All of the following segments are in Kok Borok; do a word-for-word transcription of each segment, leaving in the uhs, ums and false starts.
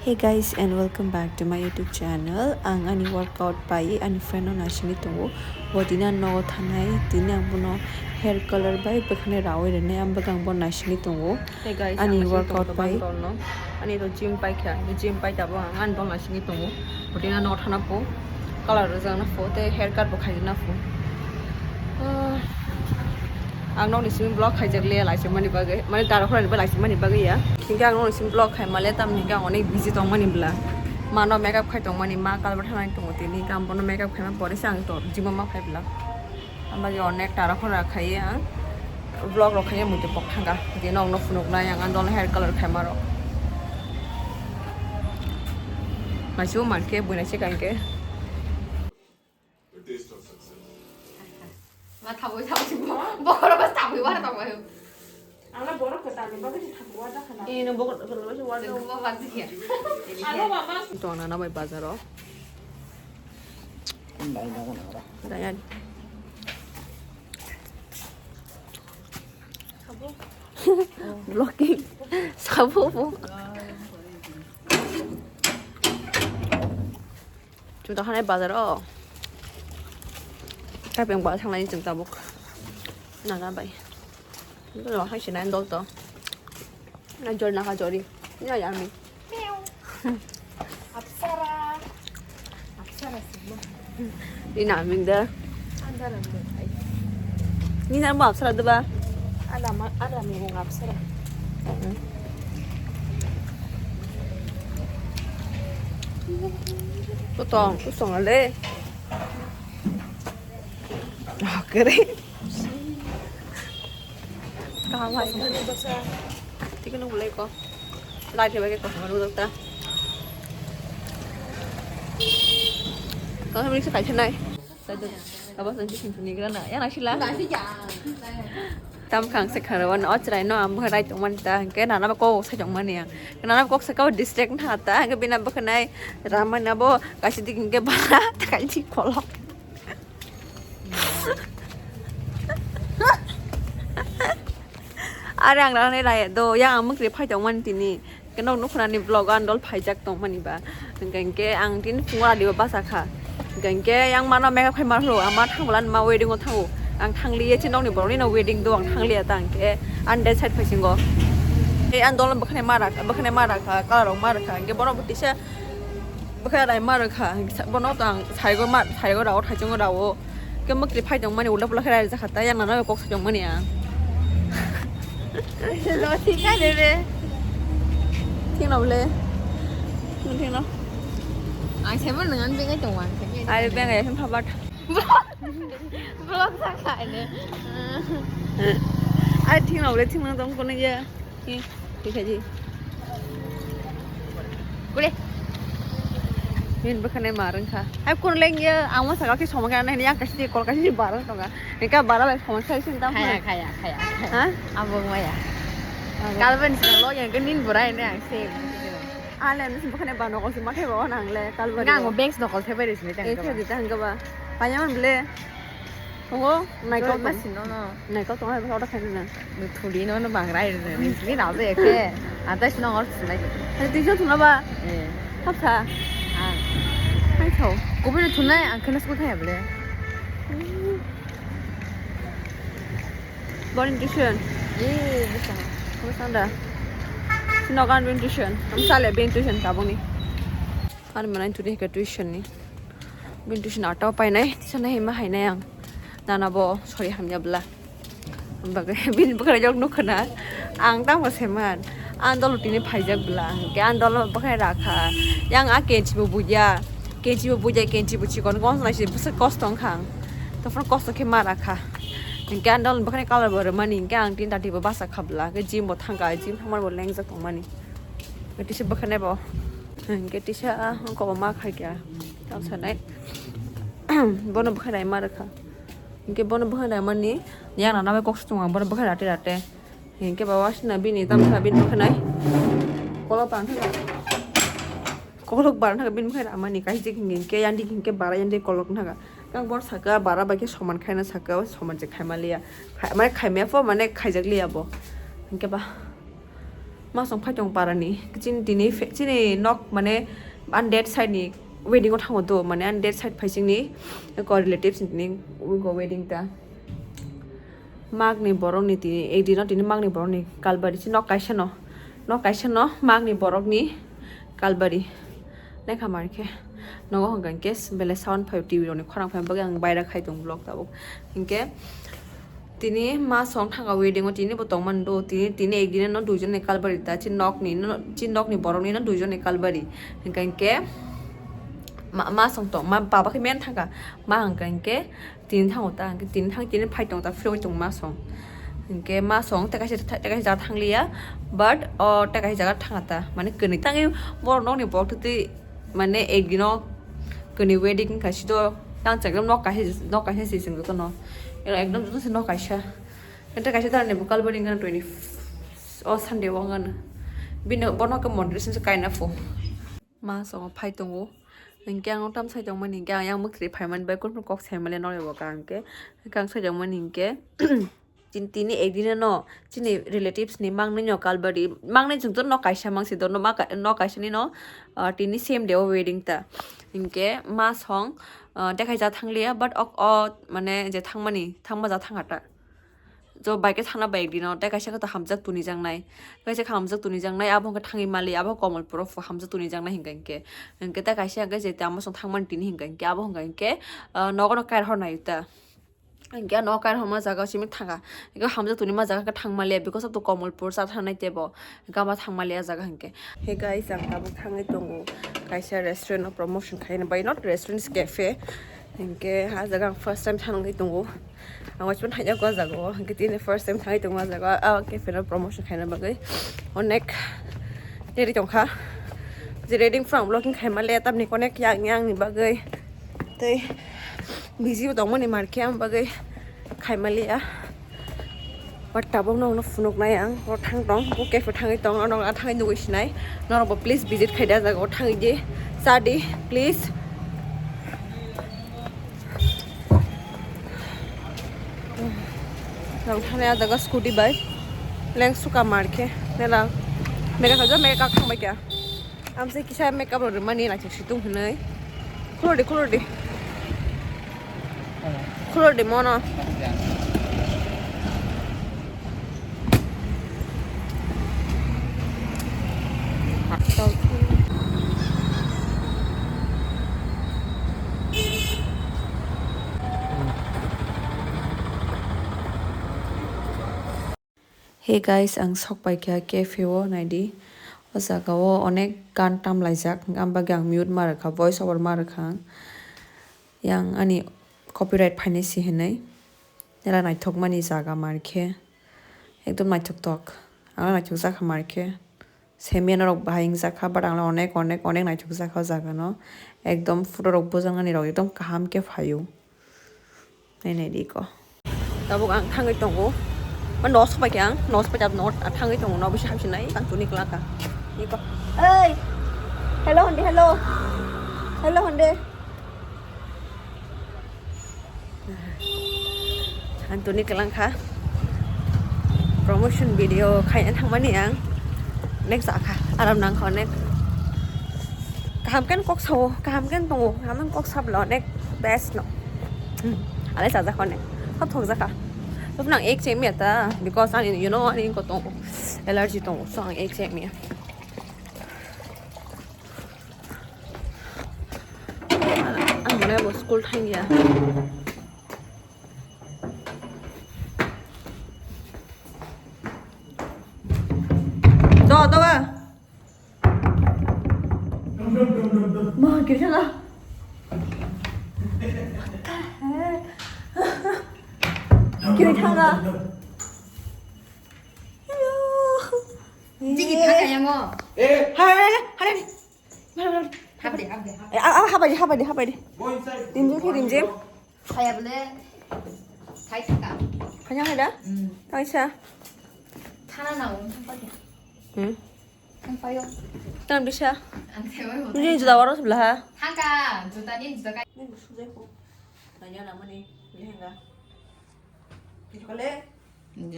Hey guys and welcome back to my YouTube channel. Ang ani workout pai ani friend no naisingwi tongo. Bo tini ang nogo thanai, tini ang bono hair color bai bwkhani rawi rwnai, ang bwkang bo naisingwi tongo. Hey guys, ani ang naisingwi workout tongo bai. Ani to gym pai kha, to gym pai tabuk ang ani dol naisingwi tongo. Bo tini ang nogo thana po, color rwjakna po, tei haircut bo khaijak na po. Ah. Ang nokni simi vlog khaijak le laisingmani bagwi, mane dara khorani bo laisingmani bagwi ya. Hinkhe ang nokni simi vlog khai male, tamni hinkhe ang onek busy tongmani bwla. Mano makeup khai tongmani, ma kalba thanai tongo tini, hinkhe ang bono makeup khaima pore se ang to gym o ma phai bwla. Ang bagwi onek dara khora khaiwi ang vlog rok khaiya muitu pok thangkha. Tini nokno phunuknai ang, ang dol hair color khaima rok. Maisu mankhe buina se kankhe. Ma thabwi thabwi bo, bokhoro bas thabwi wara tongmani. Ang na borok kwtal ni bagwi se thabwi wara kha na. Eh, no bokhoro kwtal bas wara. Joto bo bas khe. Ano mama. Tong na na bai bazaro. Dai na na. Dai ani. Vlogging. Sabo bo. Chwng ta khanai bazar o. Kapeng ba thanglai chwng tabuk. Nana bai. Ndo hai sinai dol to. Na jor na ka jori. Ya ya mi. Apsara. Apsara sih. Ni na ming da. Andara ming. Ni na mo apsara da ba? Ada ma, ada ming apsara. Kutong, kutong ale. Oh, kere. Kaham hai. Tiki nung belai ko. Lai theba ke ko sama dulu ta. Kau sama ni sekai chenai. Tadi apa nanti sini ni kena ya nasi lah. Tam khang se kharawan o chwrai no am bwkhwnai tongmani ta, hwnkhe nana bo kok sai tongmani ang. Nana bo kok sakao distract wngkha ta, hwnkhe bini bwkhwnai ramani abo kaisa dik hwnkhe bala, kaisa dik kolok. Are ang rani rai do, yang ang mwkri phai tongmani tini. Khe nok nukhrani vlog o andol phaijak tongmani ba. Hwnkhe ang tini phungo radio basa kha. Hwnkhe yang mano makeup khai mar hlo, ama thangla ma wedding o thango. Ang thangliya chi nokni borokni no wedding do, ang thangliya ta hwnkhe ang de side phaisingo. Khe andol bwkhwnai mara, bwkhwnai mara kha, color rok mara kha. Hwnkhe bono bo kisa bwkhwnai rai mara kha. Bono to ang saigo ma, saigo rao, thaichungo rao. Khe mwkri phai tongmani ulta pula khe raijak kha ta, yang nana kok sai tongmani ang. Lo thik kha de be. Thik no bole. Thik no. Ang sebo nang an bengai tong ang sebo. Ai bengai hem phabat. Vlog sa kha ne. Ai thik no bole, thik no tong kono ya. Khe, khe khaji. Kule. Min bwkhwnai ma rwngkha. Hai kun leng ya, ang ma saka khe somang khe nai yang kasi kol kasi bara tonga. Eka bara lai somang sai sin tam. Khaya, khaya, khaya, khaya. Ha? Abong maya. Abong. Kalben sing lo yang ke nin burai ne ang se. Ale nis bwkhwnai ba nokol sima thai ba nang le kalben. Nang banks nokol thai bai ris me tang. Eh, thai di tang ba. Payaman ble. Tongo, naikol tong. Masino no. Naikol tong, hai, order khaina na. Thuli no, no bangrai re. Ni na be ke. Ata sino or thulai. Hai, tisa thuna ba? Eh. Thap tha. Ah. Hai tho. Kobe no thunai, ang khana sku thaya bole. Bon intuition. Eh, bisa. Kamu sanda. Sino kan bon intuition. Kamu sale bon intuition kaboni. Ani mwnai tuni hwnkhe tuition ni. Bini tuition atta o painai, tuition no hima hainai ang. Nana bo sori hamya bwla. Bagwi bini bwkhwnai jok nukho na. Ang tamo seman. Ang dolo tini phaijak bwla. Hwnkhe ang dolo bwkhwnai rakha. Yang a kenchi bo buya. Kenchi bo buya, kenchi bo chikon. Kons nai se bwswk kosto wngkha ang. Topor kosto khe ma rakha. Hwnkhe ang dolo bwkhwnai color bo rwmani. Hwnkhe ang tin ta twi bo basa kha bwla. Hwnkhe gym bo thangkha. Gym thangmani bo lengjak tongmani. Tisa bwkhwnai bo. Hwnkhe tisa, ah, kobo ma khai kya. Tang sanai. Bono bwkhwnai ma rwkha. Hwnkhe bono bwkhwnai mani, yang nana bai kok sung ang, bono bwkhwnai rate rate. Hwnkhe ba wasna bini, tam sa bini bwkhwnai. Kolok bang thaka. Kolok bang thaka bini bwkhwnai mani, kaisa hwnkhe yandi hwnkhe bara yandi kolok thaka. Kang bor saka bara bai khe soman khaina saka, soman je khaima liya. Khai-, mane khaimya pho, mane khaijak liya bo. Hwnkhe ba. Masong phaitong parani chini tini fe-, chini nok mane ani dad side ni wedding o thango do, mane ani dad side phaisingni ko relatives ni tini go wedding ta. Magni borokni tini, ek dino tini magni borokni kalbari si nok kaisa no, nok kaisa no magni borokni kalbari. Lekha mar khe nogo hwnka hinkhe belai sound phai T V rokni khorang phai bagwi ang baira khai tongo vlog tabuk. Hinkhe tini masong thanga wedding o tini bo tongmani do, tini, tini ek dino no duijon ni kalbari ta, chini nokni no, chini nokni borokni no duijon ni kalbari. Hwnka hinkhe ma-, masong tong, ma, baba khe men thangkha, ma hwnka hinkhe tini thango ta, hwnkhe tini thang, tini phai tongo ta, phirogwi tongo masong. Hwnkhe masong tei kaisa, tei kaisa jaga thangliya, but o tei kaisa jaga thanga ta, mane kwnwi tangwi borok nokni borok twi, mane ek dino kwnwi wedding wngkha sido, tang chakram nok kaisa, nok kaisa se chwng jotono, ero ekdom joto se nok kaisa. Tei kaisa tarani bo kalbari wngkha twenty, o Sunday o wngkha, bini bono khe mondir se kaina pho. Ma songo phai tongo. Hinkhe ang tam sai tongmani hinkhe ang yang mwkhri phaimani bai kunu kok saimali nokni bo ka hinkhe. Hinkhe ang sai tongmani hinkhe. Tin-, tini ek dino no chini relatives ni mangnwi no kalbari. Mangnwi chwng to nok kaisa mangsi do, no ma ka-, nok kaisa ni no, ah, tini same day o wedding ta. Hinkhe ma song, ah, tei kaisa thangliya, but ok, o mane je thangmani, thangma ja thangata. Jo bike thangna bai dino, tei kaisa khe to hamjak tunijaknai. Kaisa khe hamjak tunijaknai, abo hwnkhe thangwi mali, abo Komolpuro pho hamjak tunijaknai hwnka hinkhe. Hinkhe tei kaisa hwnkhe je tamo song thangmani tini hwnka hinkhe, abo hwnka hinkhe, ah, nogo no kair hornai ta. Hinkhe nogo kair horma jaga simi thanga. Hinkhe hamjak tuni ma jaga khe thang maliya because of the Komolpur cha thangnai tebo. Hinkhe abo thang maliya jaga hinkhe. Hey guys, ang tabuk thangwi tongo. Kaisa restaurant o promotion khaina bai, not restaurant, cafe. Hinkhe ah jaga ang first time thangwi tongo. Ang waisman haino o jaga o, hinkhe tini first time thangwi tongo o jaga o, ah, cafe no promotion khaina bagwi. Onek ready tongkha. Je ready wngphuru ang vlogging khaima le tamni onek yang yang ni bagwi. Tei busy bo tongmani markhe ang bagwi khaima liya. But tabuk no phunuknai ang, o thang tong, o cafe thangwi tong, ano a thangwi nugwi sinai. Norok bo please visit khai di, a jaga o thangwi di, cha di, please. Nang thani a jaga scooty bai leng suka markhe nela mega khajo mega kak thangbai kya. Amse kisa makeup rok rwmani naithok situng hwnwi. Khulodi, khulodi. Khulodi mono. Hey guys, ang sok pai kha cafe o, naidi. O jaga o onek gan tam laijak, ang bagwi ang mute ma rwkha, voice over ma rwkha ang. Yang ani copyright phainai se hinwi. Nela naithok mani jaga markhe. Ekdom naithok tok. Ang naithok jakha markhe. Semiya norok bahai wngjakha, but ang onek, onek, onek naithok jakha o jaga no. Ekdom photo rok bujaknani rok ekdom kaham khe phaio. Nai nai di ko. Tabuk ang thangwi tongo. Ma nos pai khe ang, nos pai tab not, ah, thangwi tongo, no bisi hamsinai, ang tuni klaka. Iko. Hey! Hello, honde, hello. Hello, honde. Ang tuni kelang kha. Promotion video khaina thangmani ang. Next akha. Aram nang kha onek. Kaham khe kok sao, kaham khe tongo, kaham khe kok sabla onek best no. Hmm. Alai sajak onek. Sab thok jakha. Sab nang ek chemi ata because ani, you know, ani ko tongo. Allergy tongo. So ang ek chemi. Ang mane bo school thangya. Do, do ba. Ma, kiri thanga. Kiri thanga. Hello. Jigi thaka yango. Hai, hai, hai, hai. Habde, habde, habde. Eh, ah, ah, habai, habai, habai. Rimjim khe rimjim. Saya bole. Thai thaka. Kanya hai da? Hmm. Tangsa. Thana na, um, thang payo. Hmm. Thang payo. Tam bisa. Ang sewa. Ni juda waro sebelah ha. Thangka, juta ni juta kai. Ni sujai ko. Nanya nama ni lehenga. Kale.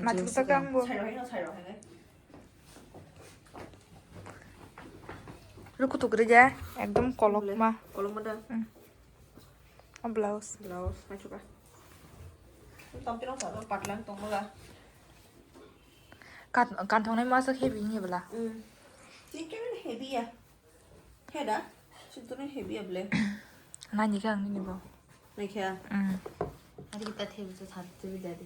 Mati juta kambo. Sairo hino, sairo hino. Ruku tukrija, ekdom kolokma. Kolokma da. Hmm. O blouse. Blouse, naisukha. Tampi rok sa patlang tongma ga. Kan-, kanthongnai masa heavy ni bla. Hmm. Ni khe heavy ya. He da? Sutro heavy ya ble. Nai ni khe ang nini bo. Naikha. Mm. Ari kita thebo sa thate bi dadi.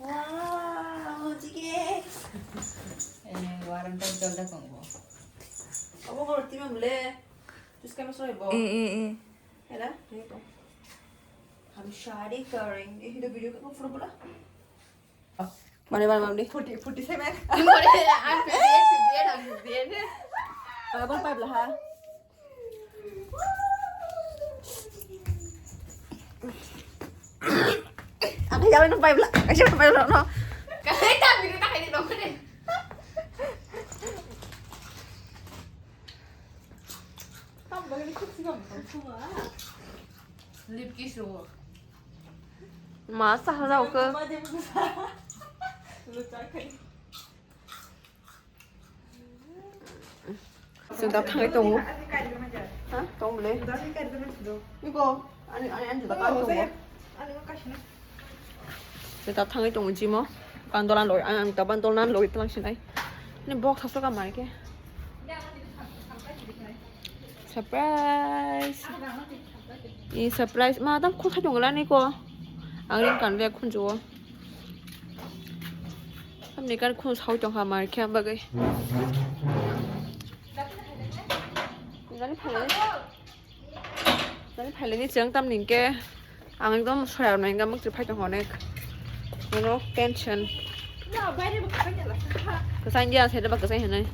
Wow, jige. Eh, warang ta jolda kongbo. Abo ko roti mam le. Tus kami soi bo. Eh, eh, eh. Hela, ni ko. Hum shadi karenge. Eh, hito video ko pura bola. Mane bana mamdi. Forty, forty-seven. I'm fifty-eight, fifty-eight, I'm fifty-eight. Abang five lah ha. Aku jalan five lah. Aku jalan five lah no. Kahai tak video tak ini dong deh. Lip kiss ro. Ma sa ha jao ke. Sing tap thangai tongo. Ha? Tong bole. Iko. Ani, ani, ani juda kan tongo. Sing tap thangai tongo jimo. Kan dolan loi, ang, ang taban dolan loi tlang sinai. Ni box hasto ka mai ke. Surprise. Ni surprise ma tam khosai tong la ni ko. Ang ring kan le khunju. Tam ni kan khun sau tong ha mar khe bagwi. Gani phalai. Gani phalai ni chang tam ni ke. Ang ekdom soya nai ga mukti phai tong onek. No tension. Kwchang dia sai ba kwchang hinai.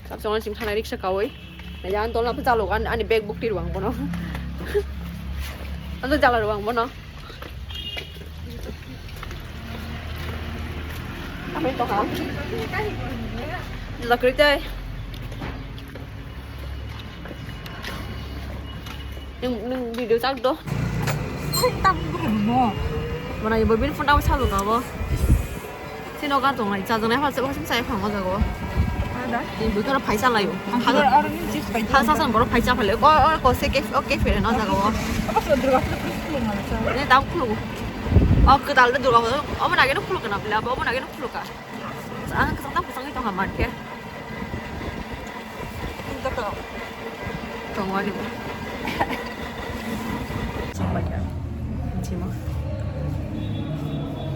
Sab songo sing thana riksa kawi. Na yang tolna pun chalok an ani bag buk tirwang bono. Ando jala rwang bono. Apa itu kau? Lakri teh. Nung, nung video chak do. Tam mo. Mana ibo bin phone tahu salu kabo. Sino kan tong lai, chajang lai hal se hal sai phang o jago. Ada. Ni bu kara phaisa lai o. Ang kara aro ni chips pai. Hal sa san boro phaisa phale. O, o, ko se ke, o ke fere no jago. Apa so Durga Puja please khulung na sa. Ne tam khulung. O ke dal de Durga Puja. O mana ke no khulung na bla, o mana ke no khulung ka. Ang sa tam kusang itu hamar ke. Joto tongo ani bo. Chimbaikha. Chimo.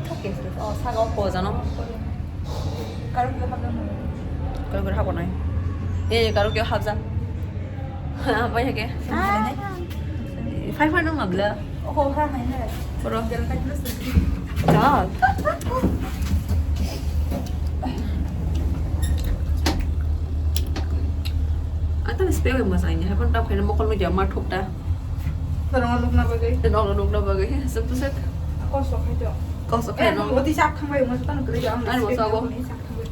Thake. Oh, saga o pojano. Karo kyo habjak. Karo kyo habonai. Eh, karo kyo habjak. Apa ya ke? Five hundred mabla. Oho, ha, hai, hai. Bro. Jalan kaki lu sendiri. Chal. Atau spray yang masanya, apa tak kena mokol meja mathuk dah. Tolong lukna bagai. Tolong lukna bagai. Sep tu sep. Kosok hai tu. Kosok hai. Eh, no. Oti sak khambai, mas tan kere jang. Ano, spray sago. Ni sak khambai.